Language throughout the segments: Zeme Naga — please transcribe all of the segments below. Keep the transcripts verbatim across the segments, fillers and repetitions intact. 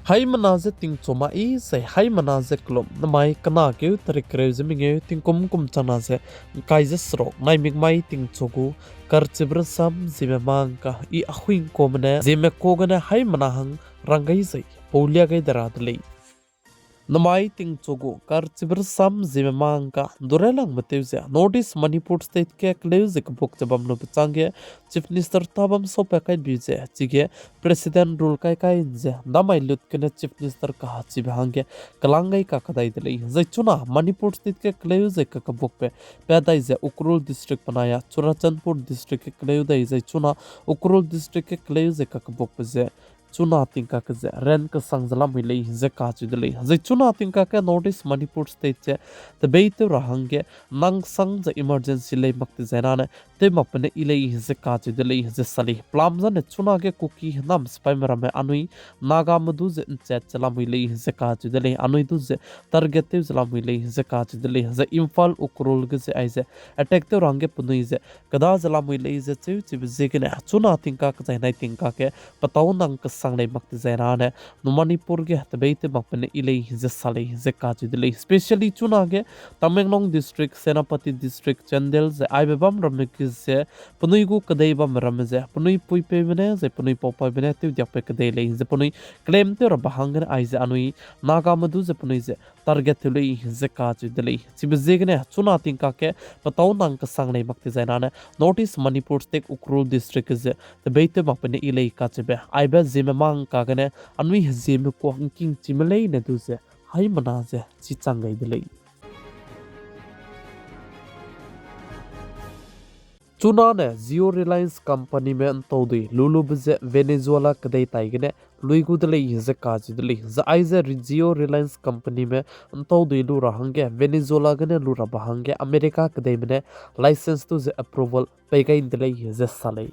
Haimena ze tingchu mai zai haimena ze kelum namai kena keu tarik kereu ze mengeu tingkum kum changna ze ngkai ze seruk naimik mai tingchu gu karchibe rasam Zeme mangka i ahuingkuame ne Zeme ka gene haimena hang rang gai zai paulia gai de ra de lei. Namai tingchu gu karchibe rasam Zeme mangka durelangme tew ze North East Manipur State ge keleu ze kebuk ze bam lube changge Chief Minister tabam saupat kai bi ze chige President rule kai kai ze damai lut gene Chief Minister kahachibe hangge kelang gai kakedai de lei. Zai chuna Manipur State ge keleu ze kakebukbe pat dai ze Ukhrul District benai a Churachandpur District ge keleu dai zai chuna Ukhrul District ge keleu ze kakebukbe ze chuna tingkak ze ran kesang ze lamui lei ze kacheu de lei. Zai chuna tingkak ge North East Manipur State ze tebeitew ra hangge nangsang ze emergency lei mak dezai nane tew makbe ne i lei ze kacheu de lei ze sa lei. Pelam zane chunage Kuki nam sipaime ramme anui Nagame du ze nchat ze lamui lei ze kacheu de lei. Anui du ze target tew ze lamui lei ze kacheu de lei. Zai Imphal Ukhrul ge ze aize attack tew ra hangge penui ze keda ze lamui lei ze cheu chibe ziegene chuna tingkak zai nai tingkak ge petâu nang kesang lei mak dezai nane nu Manipur ge tebeitew makbe ne i lei ze sa lei ze kacheu de lei. Specially chunage Tamenglong District, Senapati District, Chandel ze aibe bam ramme ge ze penui gu kedei bamme ramme ze penui puipeume ne zai penui paupaibe ne tewdiakbe kedei lei ze penui claim tew rabe hanggene aize anui Nagame du ze penui ze target tew lei ze kacheu de lei. Chibe ziegene chuna tingkak ge petâu nang kesang lei mak dezai nane North East Manipur State Ukhrul District ge ze tebeitew makbe ne i lei kacheube aibe Zeme mangka gene anui Zeme kua ngkingchime leine du ze haimena ze chichang gai de lei. Chunane Jio Reliance Companyme ntaudui lulube ze Venezuela kedei tai gene lui gu de lei ze kacheu de lei. Zai aize Jio Reliance Companyme ntaudui lu ra hangge Venezuela gene lu rabe hangge America kedeime ne license du ze approval pei gai de lei ze sa lei.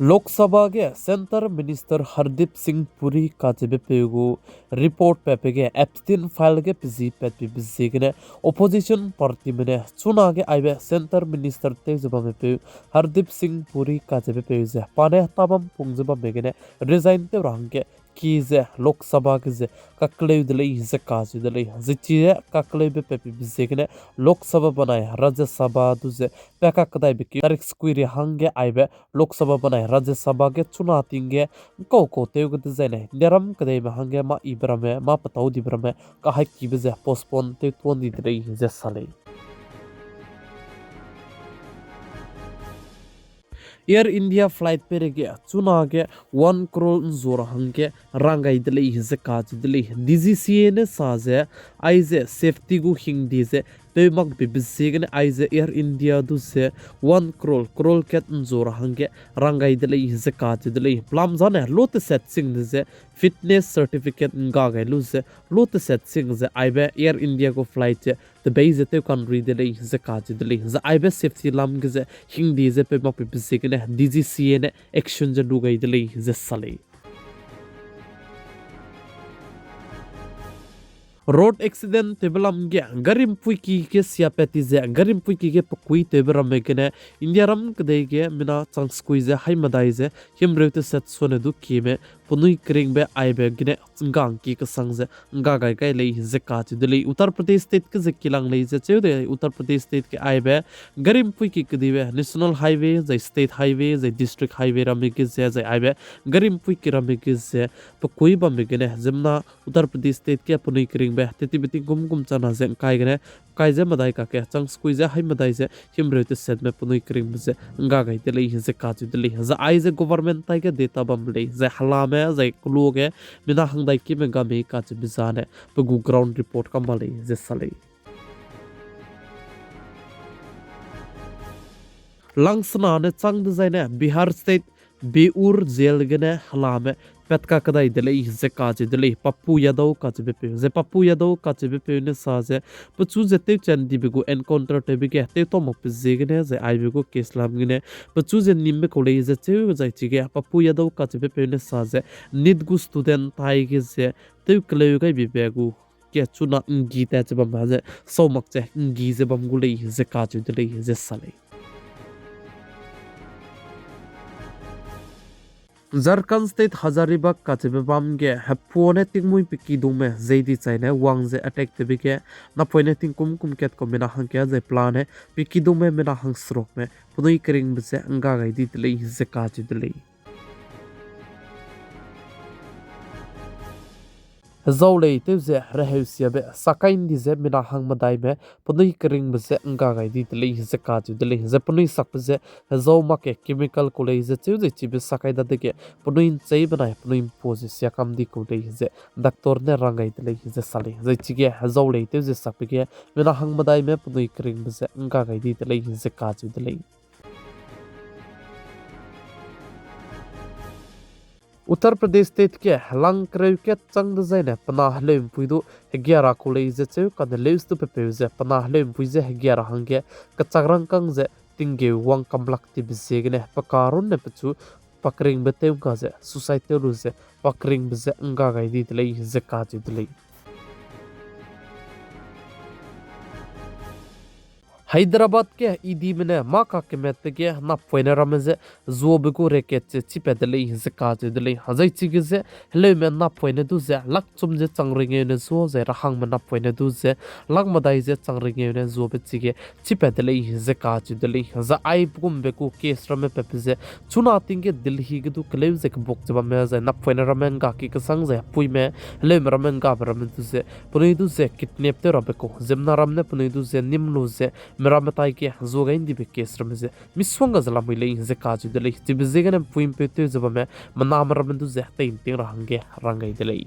Lok Sabha ge Centre Minister Hardeep Singh Puri kacheubepeu gu report patbe ge abstain file ge pezi patbibe ziegene opposition partyme ne chunage aibe Centre Minister tew ze bammepeu Hardeep Singh Puri kacheubepeu ze pa ne tabam pung ze bamme gene resign tew ra hangge ki ze Lok Sabha ge ze kakleu de lei ze kacheu de lei. Zai chi ze kakleube patbibe ziegene Lok Sabha benai Rajya Sabha du ze pa kakdaibe ki tarik sekui ri hangge aibe Lok Sabha benai Rajya Sabha ge chuna ting ge nkau kau tew ge dezaine Indiaram kedeime hangge mâ yibe ramme mâ petâu dibe ramme kahaikibe ze postpone tew tuan di de lei ze sa lei. Air India flight peireige chunage one crore nzu ra hangge rang gai de lei ze kacheu de lei. D G C A ne sa ze aize safety gu hingde ze peu makbibe ziegene aize Air India du ze one crore, crore kat nzu ra hangge rang gai de lei ze kacheu de lei. Pelam zane lu teset sing de ze fitness certificate ngga gai lu ze lu teset sing ze aibe Air India gu flight ze tebei ze tew kanrui de lei ze kacheu de lei. Zai aibe safety lam ge ze hingde ze peu makbibe ziegene D G C A ne action ze lu gai de lei ze sa lei. Road accident tewbe lam ge gari mpuiki ge siapat ti ze gari mpuiki ge pekui tewbe ramme gene Indiaram kedei ge mina chang sekui ze haimedai ze himreu teset sone du kieme penui keringbe aibe gene nggangki kesang ze ngga gai gai lei ze kacheu de lei. Uttar Pradesh State ge ze kilang lei ze cheu de Uttar Pradesh State ge aibe gari mpuiki kedibe National Highway zai State Highway zai District Highway ramme ge ze zai aibe gari mpuiki ramme ge ze pekui bamme gene ziemmena Uttar Pradesh State ge penui keringbe tettibe tingkum kum chana ze ngkai gene kai ze medai kakge chang sekui ze haimedai ze himreu tesetme penui keringbe ze ngga gai de lei ze kacheu de lei. Zai aize government tai ge data bam lei zai helame zai keloa ge mina hangdai kime ga mei kacheube zane pe gu ground report kam ba lei ze sa lei. Langsena ne chang dezaine Bihar State Beoor Jail gene helame pat kakedai de lei ze kacheu de lei. Pappu Yadav kacheubepeu ze Pappu Yadav kacheubepeu ne sa ze pechu ze tewchan dibe gu encounter tewbe ge tewtau makbe ziegene zai aibe gu case lam gene pechu ze nimbe kau lei ze cheu zai chige Pappu Yadav kacheubepeu ne sa ze NEET gu student tai ge ze tew keleu gaibe be gu ge chuna nggi tat ze bam ze sau mak ze nggi ze bam gu lei ze kacheu de lei ze sa lei. Jharkhand State Hazaribagh kacheube bam ge hepuane tingmuî pe kidungme zei di chaine wang ze attack tewbe ge napoine tingkum kum kat kau mina hangge zai pelane pe kidungme mina hangserukme penui keringbe ze ngga gai di de lei ze kacheu de lei. Hezau lei tew ze reheusiabe sakai ndi ze mina hangmedaime penui keringbe ze ngga gai di de lei ze kacheu de lei. Zai penui sakbe ze hezau mak ge chemical ku lei ze cheu zai chibe sakai dadege penui nchei benai penui mpua ze siakam di kau lei ze doctor ne rang gai de lei ze sa lei. Zai chige hezau lei tew ze sakbe ge mina hangmedaime penui keringbe ze ngga gai di de lei ze kacheu de lei. Uttar Pradesh State ge helang kereu kat chang dezaine pe na heleu'mpui du hegia ra kau lei ze cheu kane leus du pepeu ze pe na heleu'mpui ze hegia ra hangge kechak rangkâng ze tinggeu wang kamlak tibe ziegene pe karunne pechu pakeringbe tew ngga ze suicide tew lu ze pakeringbe ze ngga gai di de lei ze kacheu de lei. Hyderabad ge EDme ne mâ kakemetbe ge napoine ramme ze zuabe gu racket ze chipat de lei ze kacheu de lei. Zai chige ze heleume napoine du ze lakchum ze chang ringeu ne zua zai rahangme napoine du ze lakmedai ze chang ringeu ne zuabe chige chipat de lei ze kacheu de lei. Zai aigumbe gu case ramme patbe ze chuna ting ge Delhi ge du keleu ze kebuk ze bamme zai napoine ramme ngga ki kesang zai hepuime heleume ramme nggabe ramme du ze penui du ze kidnap tew rabe kau, ziemmena ram ne penui du ze nîm lu ze meramme tai ge zua gai ndibe case ramme ze misongga ze lamui lei ze kacheu de lei. Chibe ziegene ’mpui'mpeu tew ze bamme mename ramme du ze tei'nting ra hangge rang gai de lei.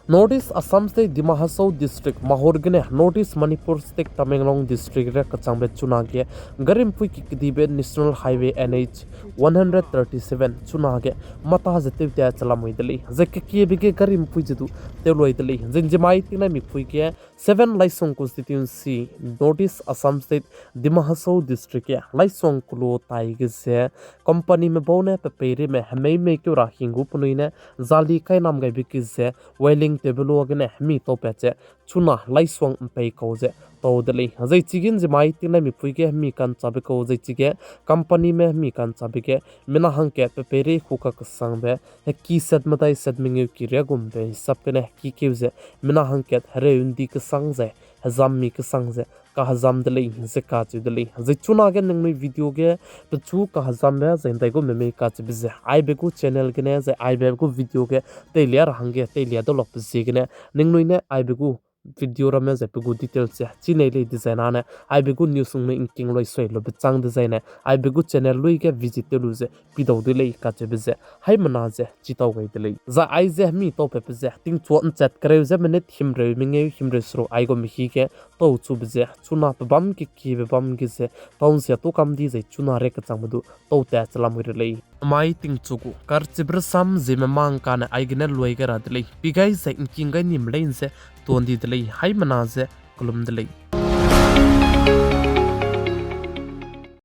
North East Assam State Dima Hasao District mahur gene North East Manipur State Tamenglong District re kechangbe chuna ge gari ’mpui ki kedibe National Highway N H one hundred thirty-seven chuna ge mata ze tewtat che lamui de lei. Zai kekiebe ge gari ’mpui ze du tewlui de lei. Zai ’nzimai tingnai mipui ge Seven Laisong Constituency, North East Assam State, Dima Hasao District ge Laisong kulu tai ge ze companyme bau ne pe peireime hemei meikeu ra hing gu penui ne zali kainam gaibe ge ze welding tewbe luagene hemi taupat ze chuna Laisong ’mpeikau ze tau de lei. Zai chige ’nzimai tingnai mipui ge hemi ka'nchabe kau zai chige companyme hemi ka'nchabe ge mina hangkat pe peirei hu kakesangbe heki set medai set mengeu ki riagumbe hisap gene hekikeu ze mina hangkat hereu ’ndi kesang zai hezam mi kesang ze kahezam de lei ze kacheu de lei. Zai chuna ge ningnui video ge pechu kahezambe zai ’ndaigumbe mei kacheube ze aibe gu channel gene zai aibe gu video ge teilia ra hangge teilia daulakbe ziegene ningnui ne aibe gu video ramme zai pe gu details ze chi nei lei dezai nane aibe gu news nungnui ’ngking loisoi lube châng dezaine aibe gu channel lui ge visit tew lu ze pidau de lei kacheube ze haimena ze chitau gai de lei. Zai aize hemi taupatbe ze tingchua ’nchat kereu ze minute himreu mengeu himreu seruk aigumbe hi ge tau chube ze chuna pe bam kekiebe bam ge ze tau ’nsia tu kam di zai chuna re kechangbe du tautat che lamui re lei. Mai tingchu gu karchibe rasam ziemme mang kane aigene lui gai ra de lei. Pi gai zai ’ngking gai nim lei ’nze tuan di de lei. Haimena ze kelum de lei.